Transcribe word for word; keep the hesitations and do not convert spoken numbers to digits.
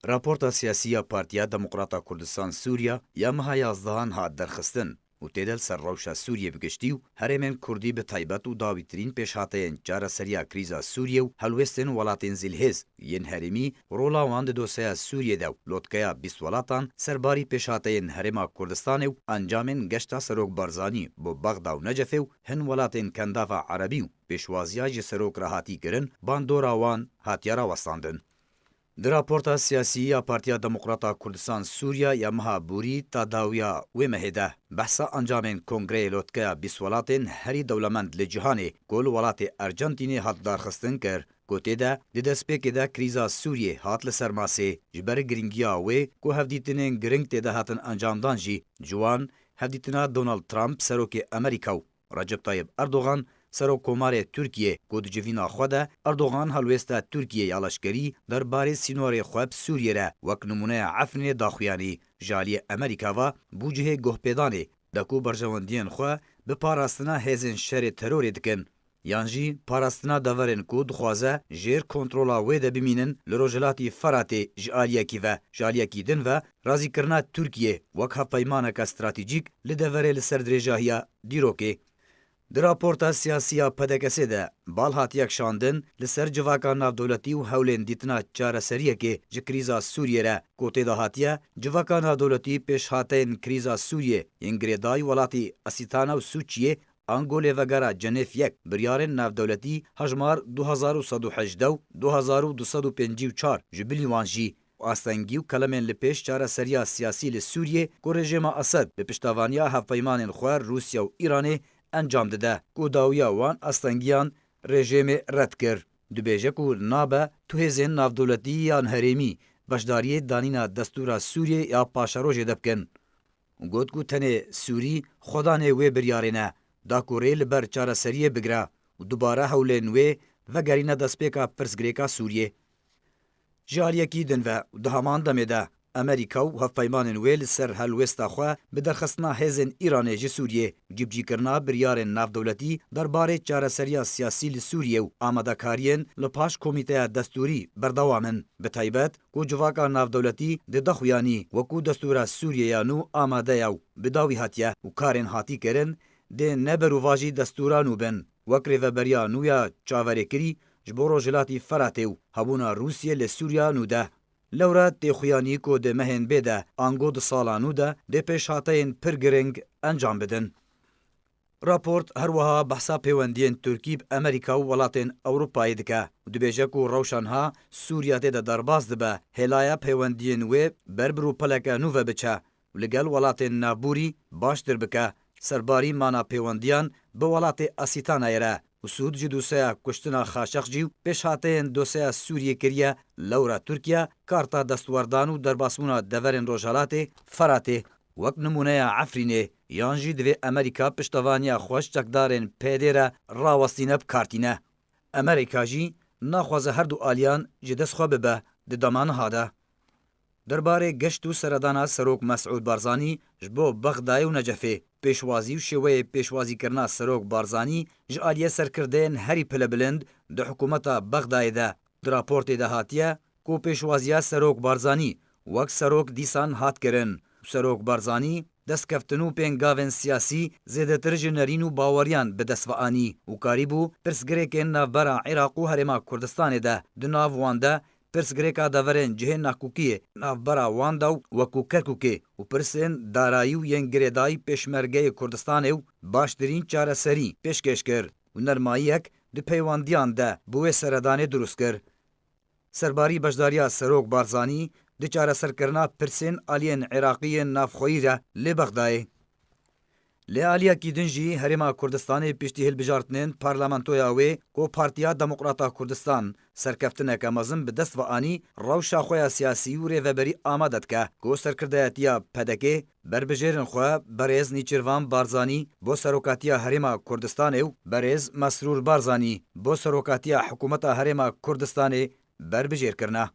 Raporta siyasî ya Partiya Demokrata Kurdistan Sûriya ya meha yazdehan hat derxistin û tê de li ser rewşa Sûriyê bi giştî û herêmên Kurdî bi taybet û dawîtirîn pêşhateyên çareseriya krîza Sûriyê û helwêstên welatên zîlhêz yên herêmî, rola wan di dosyeya Sûriyê de û lotkeya bîst welatan serbarî pêşhateyên Herêma Kurdistanê û encamên geşta Serok Barzanî bo Bexda û Necefê û hin welatên Kendava Erebî û pêşwaziya ji Serok re hatî kirin, bandora wan hatiye rawestandin. Di raporta siyasî ya Partiya Demokrata Kurdistan Sûriya ya meha Borî ta dawiya wê mehê de behsa encamên Kongreyê Lotkeya Bîst Welatên herî dewlemend li cîhanê ku li welatê Ercentînê hat darxistin kir, ku tê de di destpêkê de krîza Sûriyê hat li ser masê, ji ber girîngiya wê ku hevdîtinên giring tê de hatin encamdan jî, ji wan hevdîtina Donald Trump, serokê Amerîka û Recep Tayyip Erdogan, Serokkomarê Tirkiyê, ku di civîna xwe de Erdogan helwêsta Tirkiyê ya leşkerî derbarê sînorê xwe bi Sûriyê re wek nimûneya Efrînê daxuyanî, ji aliyê Amerîka ve bû cihê guhpêdanê de ku berjewendiyên xwe bi parastina hêzên şerê terorê dikin, yan jî parastina deverên ku dixwaze jêr kontrola wê de bimînin li Rojhilatî Feratê ji aliyekî ve, ji aliyekî din ve razîkirina Tirkiyê wek hevpeymaneke stratejîk li deverê li ser dirêjahiya dîrokê. Di raporta siyasî ya P D K S'ê de bal hatiye kişandin li ser civaka navdewletî û hewlên dîtina çareseriyekê ji krîza Sûriyê re ku tê de hatiye, civaka navdewletî pêşhateyên krîza Sûriyê yên girêdayî welatî Asîtana û Sûçiyê ango lêvegera Cenêf yek biryarên navdewletî hejmar du hezar û sed û hejdeh û du hezar û du sed û pêncî û çar ji bilî wan jî û astengî û kelemên li pêş çareseriya siyasî li Sûriyê ku rejîma Esed bi piştevaniya hevpeymanên xwe Rûsya û Îranê encam dide, ku dawiya wan astengiyan rejîmê red kir. Dibêje ku nabe tu hêzên navdewletî yan herêmî beşdariyê danîna destûra Sûriyê ya paşerojê de bikin. Got ku tenê Sûrî xwedanê wê biryarê ne, da ku rê li ber çareseriyê bigire û dubare hewlên wê vegerîne destpêka pirsgirêka Sûriyê. Ji aliyekî din ve û di heman demê de Amerîka û hevpeymanên wê li ser helwêsta xwe bi derxistina hêzên Îranê ji Sûriyê, cîbicîkirina biryarên navdewletî derbarê çareseriya siyasî li Sûriyê û amadekariyên li paş komîteya destûrî berdewam in. Bi taybet ku civaka navdewletî di daxuyanî wekû destûra Sûriyê ya nû amade ye û bi dawî hatiye û karên hatî kirin dê ne berûvajî destûra nû bin, wek rêveberiya nû ya çaverêkirî ji bo Rojhilatî Feratê û hebûna Rûsiyê li Sûriya nû de. Lewra tê xuyanî ku di mehên bê de ango di sala nû de dê pêşhateyên pir giring encam bidin. Raport her wiha behsa pêwendiyên Tirkî bi Amerîka û welatên Ewropayê dike û dibêje ku rewşa niha Sûriya tê de derbas dibe, hêlaya pêwendiyên wê ber bi rûpeleke nû ve biçe û li gel welatên navborî baştir bike, serbarî mana pêwendiyan bi welatê Asîtanayê re û sûd ji doseya kuştina Xaşeqcî û pêşhateyên doseya Sûriyê kiriye, lewra Tirkiye karta destwerdan û derbasbûna deverên Rojhelatê Feratê wek nimûneya Efrînê yan jî divê Amerîka piştevaniya xwe ji çekdarên P Y D'ê re rawestîne bi kar tîne. Amerîka jî naxwaze her du aliyan ji dest xwe bibe di dema niha de. Derbarê geşt û seredana Serok Mesûd Barzanî ji bo Bexdayê û Necefê, pêşwazî û şêweyê pêşwazîkirina Serok Barzanî ji aliyê serkirdeyên herî pilebilind di hikûmeta Bexdayê de di raportê de hatiye ku pêşwaziya Serok Barzanî wek serok dîsan hat kirin û Serok Barzanî destkeftin û pêngavên siyasî zêdetir ji nerîn û baweriyan bi dest ve anî û karîbû pirsgirêkên navbera Iraq û Herêma Kurdistanê de di nav wan de pirsgirêka deverên cihê nakokiyê navbera wan de û wekû Kerkûkê û pirsên darayî û yên girêdayî Pêşmergeyê Kurdistanê û baştirîn çareserî pêşkêş kir û nermayiyek di peywandiyan de bi wê seredanê dirust kir. Serbarî beşdariya Serok Barzanî di çareserkirina pirsên aliyên Iraqî yên navxweyî re li Bexdayê. Lê aliyekî din jî Herêma Kurdistanê piştî hilbijartinên parlamentoya wê ku Partiya Demokrata Kurdistan serkeftineke mezin bi dest ve anî, rewşa xwe ya siyasî û rêveberî amade dike ku serkirdayetiya P D K'ê berbijêrên xwe berêz Nîçirvan Barzanî bo serokatiya Herêma Kurdistanê û berêz Mesrûr Barzanî bo serokatiya hikûmeta Herêma Kurdistanê berbijêr kirine.